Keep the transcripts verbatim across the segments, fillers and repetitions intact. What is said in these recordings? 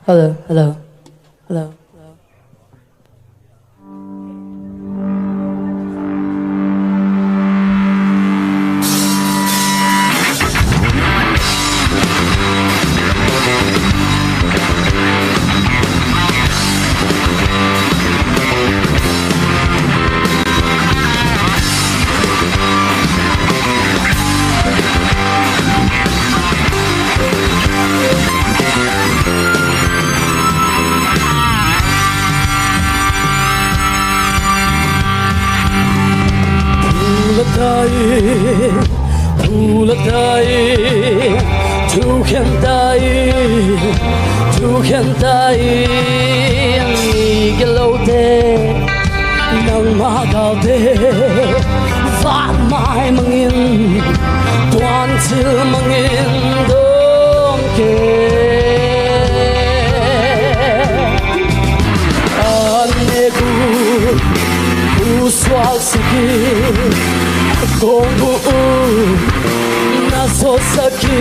Hello, hello, hello. Thu la tai, thu la tai, thu khen tai, thu khen tai, mi gilo te. Nangmah galte, vanmai mangin, tuanthil mangin dawng kei. An nek uh, uh suaksak hi, a kong uh uh na sawtsak hi,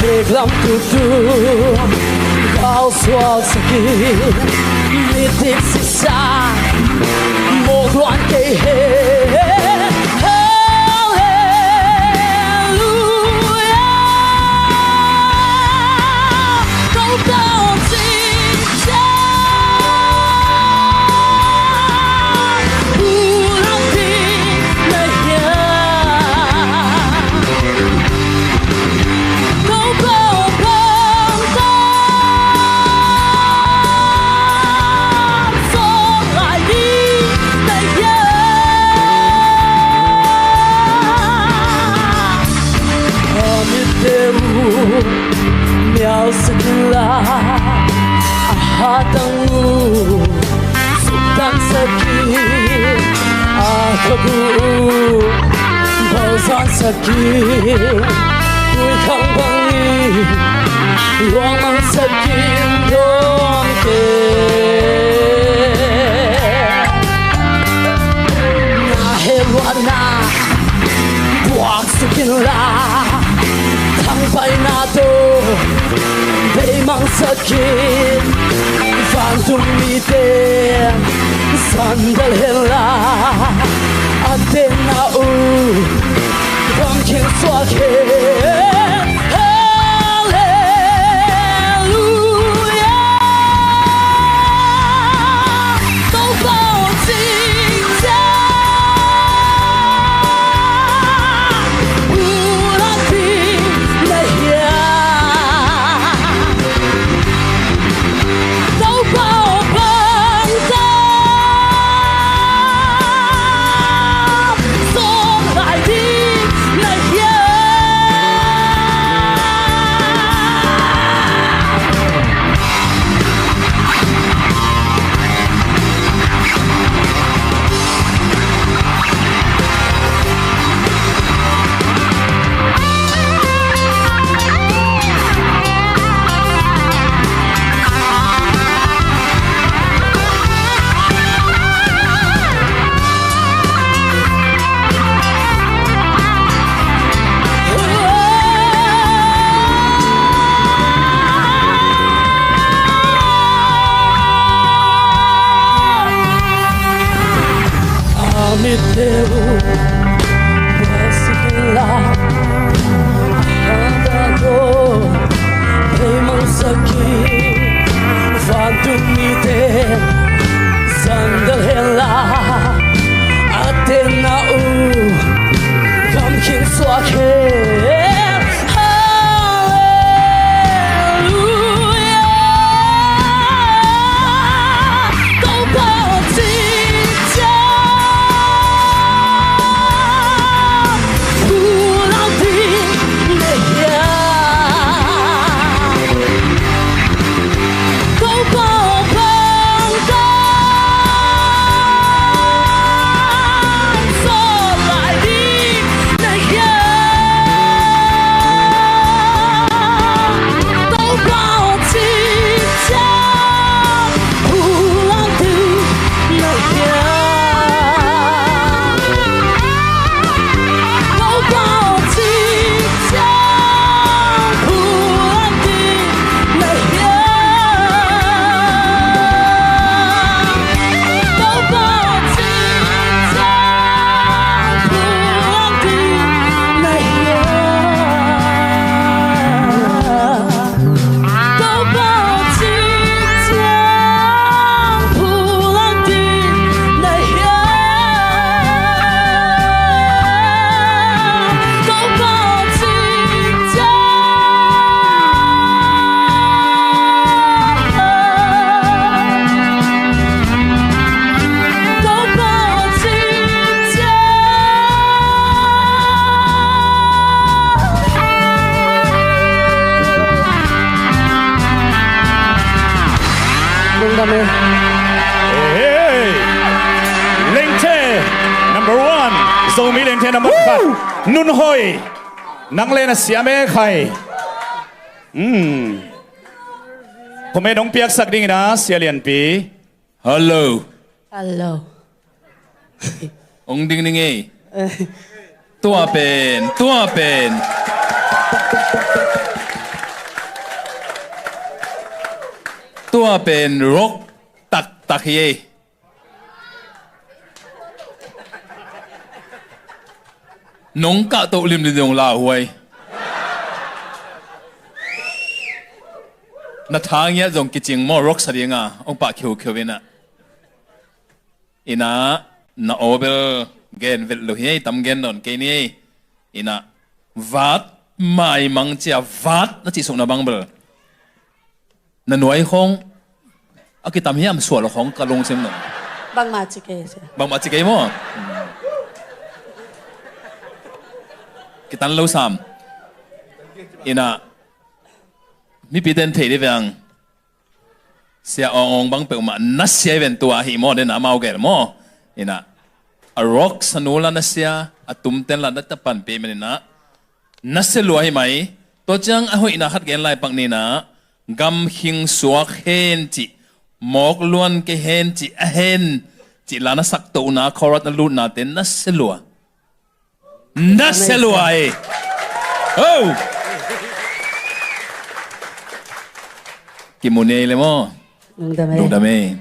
beklam tutu gal suaksak hi, midik sisa mawk luan kei hen. Halleluia. Ko tawh cih ciang, u lam ding na hiam? Ko ko bang tawh sawm lai ding na hiam? A mitte uh mialsak inla, a hatang uh suktansak in, a khak uh balzansak in, tuikhang bangin luangmangsak in dawng kei. Na hehluatna puaksuk inla, thangpaihna tawh beimangsak in, vantung mite sandal henla, a tenna uh bang khin suak hen. Halleluia. Ko ko cih ciang, u lam ding na hiam? Ko ko bang tawh sawm lai ding na hiam? Hey! Lengthe number one. Zomi Lengthe number khat. Nun Hoi. Nang le na siam e khai. Hmm. Comment hong piaksak ding ina, Sia Lianpi. Hello. Hello. Hong ding ding e. Tua pen, tua pen. Tua pen rock taktak hi e. Nong kah toh limlim dong lauhuai. Na tha ngiat zong kicing maw, rock sa dinga hong pah khiukheu ina. Ina, na aw bel gen vet lo hi ei, tam gen nawn kei ni ei. Ina, vat maimang cia vat na cih sukna bang bel na nuai khong a kitam hiam sual khong ka lungsim nong. Bangmah ci kei sia. Bangmah ci kei maw? Kitan lo sam. Ina, mipi ten thei di veng. Sia Awng Awng bang peuhmah na sia i ven tua hi maw, den amau gel maw. Ina, a rock sanu la na sia, a tumten la na tapan pe men ina. Na sia lua hi mai, tua ciang a hoihna khat gen lai pak nina, gam khing suak hen cih, mawk luan kei hen cih, a hen cih la na sak tohna, khorat na lutna te na sia lua. Na sia lua e. Oh! Kimu nei le maw? Lungdam e. Lungdam e.